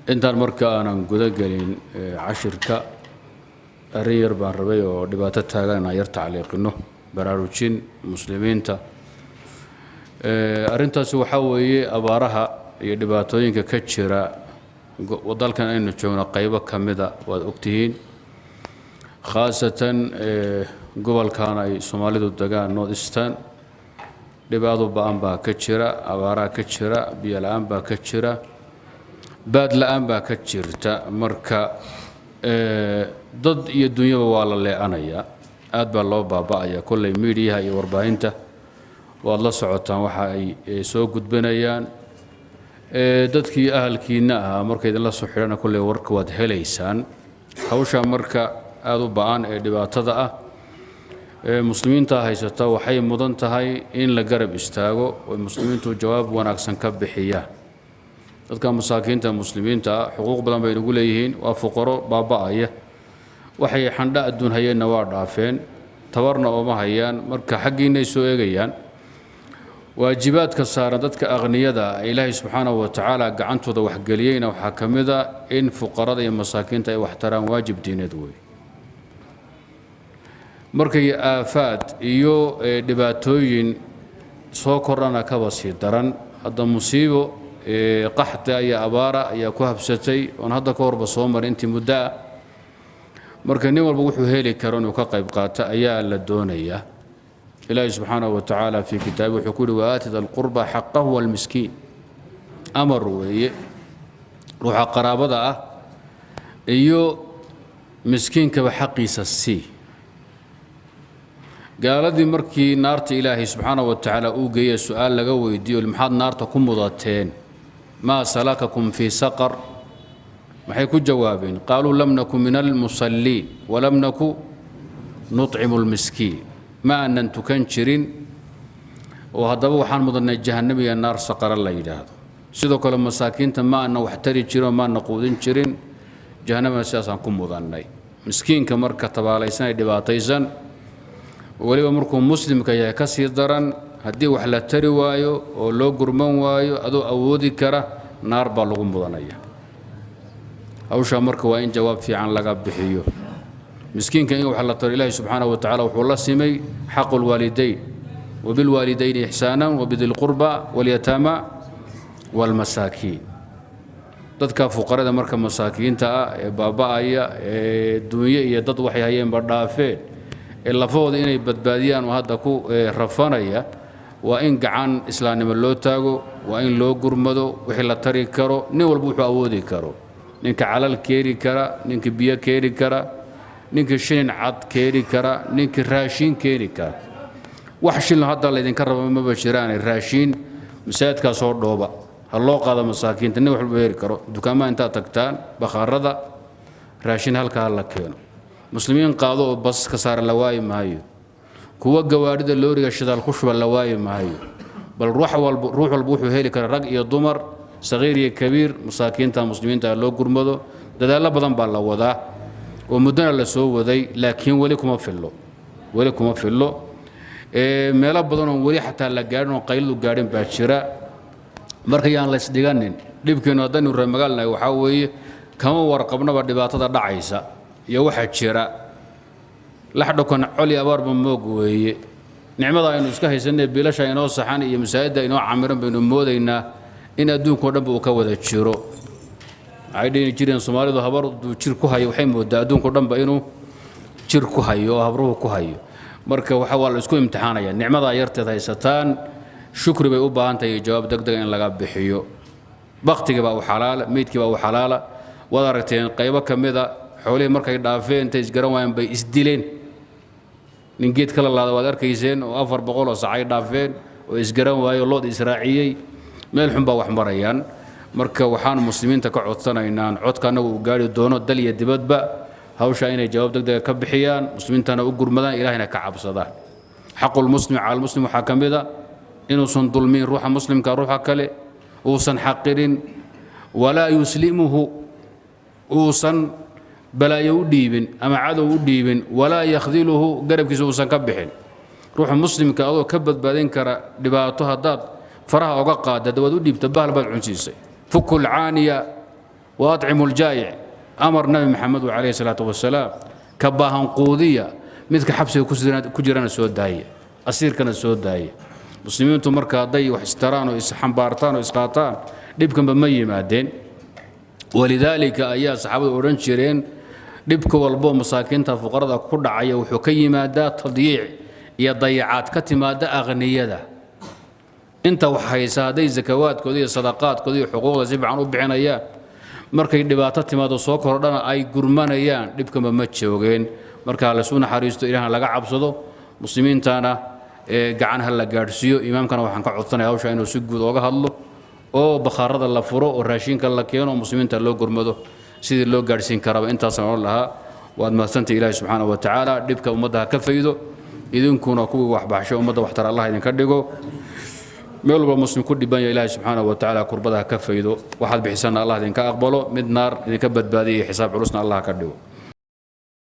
Intaan marka aanan guda gelin cashirka, arrin yar baan rabay oo dhibaato taagan inaan yar tacliiqino, baraarujin muslimiinta. Arrintaasi waxaa weeye abaaraha iyo dhibaatooyinka ka jira dalkan aynu joogno qaybo ka mida. Waad ogtihiin, khaasatan gobolkan ay Soomaalidu degaan, North Eastern, dhibaado ba'an baa ka jira, abaaraa ka jira, biyo la'aan baa ka jira, baad la'aan baa ka jirta. Marka dad iyo dunyaba waa la lee'anayaa, aad baa loo baaba'aya. Kolley miidiyaha iyo warbaahinta waad la socotaan waxa ay soo gudbinayaan. Dadkii ahalkiinna ahaa marka idinla soo xidhana, kolley warka waad helaysaan. Hawshaa marka aada u ba'an ee dhibaatada ah ee muslimiinta haysata waxay mudan tahay in la garab istaago oo muslimiintu jawaab wanaagsan ka bixiyaan. Dadka masaakiinta muslimiinta ah xuquuq badan bay nagu leeyihiin. Waa fuqaro baaba'aya, waxay xandho adduun hayeenna waa dhaafeen, tabarna ooma hayaan. Marka xaggiinay soo eegayaan. Waajibaadka saaran dadka aqniyada ah ee Ilaahay subxaanahu wa tacaala gacantooda waxgeliyeyna waxaa ka mid a in fuqarada iyo masaakiinta ay wax taraan. Waajib diineed wey. Markay aafaad iyo dhibaatooyin soo kordhana, kaba sii daran. Hadda musiibo qaxda iyo abaara ayaa ku habsatay oon hadda ka horba soo marin intii muddo ah. Marka nin walba wuxuu heli karo inuu ka qayb qaato ayaa la doonayaa. Ilaahi subxaanahu wa tacaala fii kitaabi wuxuu ku yihi: "وآت ذا القربى حقه والمسكين." Amar weeye. Ruuxa qaraabada ah iyo miskiinkaba xaqiisa sii. Gaaladii markii naarta Ilaahay subxaanahu wa tacaala uu geeye, su-aal laga weydiiyo: "Maxaad naarta ku mudateen? ما سلككم في سقر?" Maxay ku jawaabeen? قالوا لم نك من المصلين ولم نك نطعم المسكين. Ma aanan tukan jirin oo haddaba waxaan mudannay jahannamiya naar Saqara la yidhaahdo. Sidoo kale masaakiinta ma aanan wax tari jirin oo maana quudin jirin, jahannamana sidaasaan ku mudannay. Miskiinka marka tabaalaysan ee dhibaataysan, weliba markuu muslimka yahay ka sii daran. Haddii wax la tari waayo oo loo gurman waayo adoo awoodi kara, naar baa lagu mudanaya. Hawshaa marka waa in jawaab fiican laga bixiyo. Miskiinka in wax la taro Ilaahi subxaanahu wa tacala wuxuu la simay حق الوالدين: وبالوالدين إحسانا وبذي القربى واليتامى والمساكين. Dadka fuqarada marka masaakiinta ah ee baaba'aya, ee dunyo iyo dad waxay hayeenba dhaafeen, ee lafahooda inay badbaadiyaan oo hadda ku rafanaya, waa in gacan islaamnimo loo taago, waa in loo gurmado wixii la tari karo, nin walba wuxuu awoodi karo. Ninka calal keeni kara, ninka biyo keeni kara, ninka shilin cad keeni kara, ninka raashiin keeni kara. Wax shilin hadda laydinka raba maba jiraane, raashiin masaajidkaa soo dhooba, ha loo qaado masaakiinta. Nin walba heli karo, dukaamaha intaad tagtaan, bakhaarada, raashin halkaa la keeno. Muslimiin qaado oo bas ka saara la waayi maayo, kuwa gawaadhida looriga shidaal ku shuba la waayi maayo. Bal ruux walba, ruux walba wuxuu heli kara, rag iyo dumar, saqiir iyo kabiir, masaakiinta muslimiinta loo gurmado. Dadaallo badan baa la wadaa oo muddona la soo waday, laakiin weli kuma fillo, weli kuma fillo. Meelo badan oon weli xataa la gaadhin oo qaylidu gaadhin baa jira. Marka yaan la isdhiganin. Dhibkeennu haddaynu reer magaalnahay waxaa weeye kama warqabnaba dhibaatada dhacaysa iyo waxa jira. Laxdhokan coli abaarba moog weeye. Nicmada aynu iska haysanay, biilasha inoo saxan iyo masaajidda inoo camiran baynu moodaynaa in adduunkao dhanba uu ka wada jiro. Waxay dhihi jireen Soomaalidu: habar duu jir ku hayo waxay moodaa adduunkao dhanba inuu jir ku hayo oo habruhu ku hayo. Marka waxa waa la isku imtixaanaya. Nicmadaa yarteed haysataan shukri bay u baahan tahay iyo jawaab degdega in laga bixiyo. Baktigii baa u xalaala, meydkii baa u xalaala. Waad aragteen, qaybo ka mida xoolihii markay dhaafeen, intay isgaran waayeen bay isdileen. Nin geed kala laada waad arkayseen oo 400 oo sacay dhaafeen oo isgaran waayo, lood israaciyey. Meel xun baa wax marayaan. Marka waxaan muslimiinta ka codsanaynaan, codka annagu uu gaari doono dal iyo dibadba, hawshaa inay jawaab degdega ka bixiyaan, muslimiintana u gurmadaan, Ilaahayna ka cabsadaan. حق المسلم على المسلم waxaa ka mid a inuusan dulmin ruuxa muslimka ruuxa kale, uusan xaqirin, ولا يسلمه, uusan balaayo u dhiibin ama cadow u dhiibin, ولا يخذله, garabkiisa uusan ka bixin. Ruuxa muslimka adoo ka badbaadin kara dhibaato haddaad faraha oga qaadda, waad u dhiibta, bahal baad cunsiisay. فكوا العاني. Wa atcimu ljaa'ic, amar Nabi Maxamed calayhi salaatu wasalaam, ka baahan quudiya, midka xabsiga ku jirana soo daaya, asiirkana soo daaya. Muslimiintu marka hadday wax istaraan oo isxambaartaan oo isqaataan, dhibkanba ma yimaadeen. Walidaalika ayaa saxaabadu odhan jireen, dhibka walboo masaakiinta fuqarada ku dhacaya wuxuu ka yimaadaa tadyiic iyo dayacaad ka timaada aqniyada. Inta wax haysa hadday zakawaadkooda iyo sadaqaadkooda iyo xuquuqda si fiican u bixinayaan, markay dhibaato timaado soo kordhana ay gurmanayaan, dhibkanba ma joogeen. Marka laysu naxariisto, Ilaahna laga cabsado, muslimiintana gacan ha la gaadhsiiyo. Imaamkana waxaan ka codsanaya hawsha inuu si guud ooga hadlo, oo bakhaarada la furo, oo raashinka la keeno, oo muslimiinta loo gurmado sidii loo gaadhsiin karaba. Intaasaan odhan lahaa. Waad mahadsantay. Ilaahi subxaanahu wa tacaala dhibka ummadda ha ka faydo, idinkuna kuwii waxbaxsho ummadda waxtar Allah idinka dhigo. Meel walba muslim ku dhiban yahay, Ilaahi subxaanahu wa tacaala kurbada ha ka faydo. Waxaad bixisana Allah idinka aqbalo, mid naar idinka badbaadiya iyo xisaab culusna Allah ka dhigo.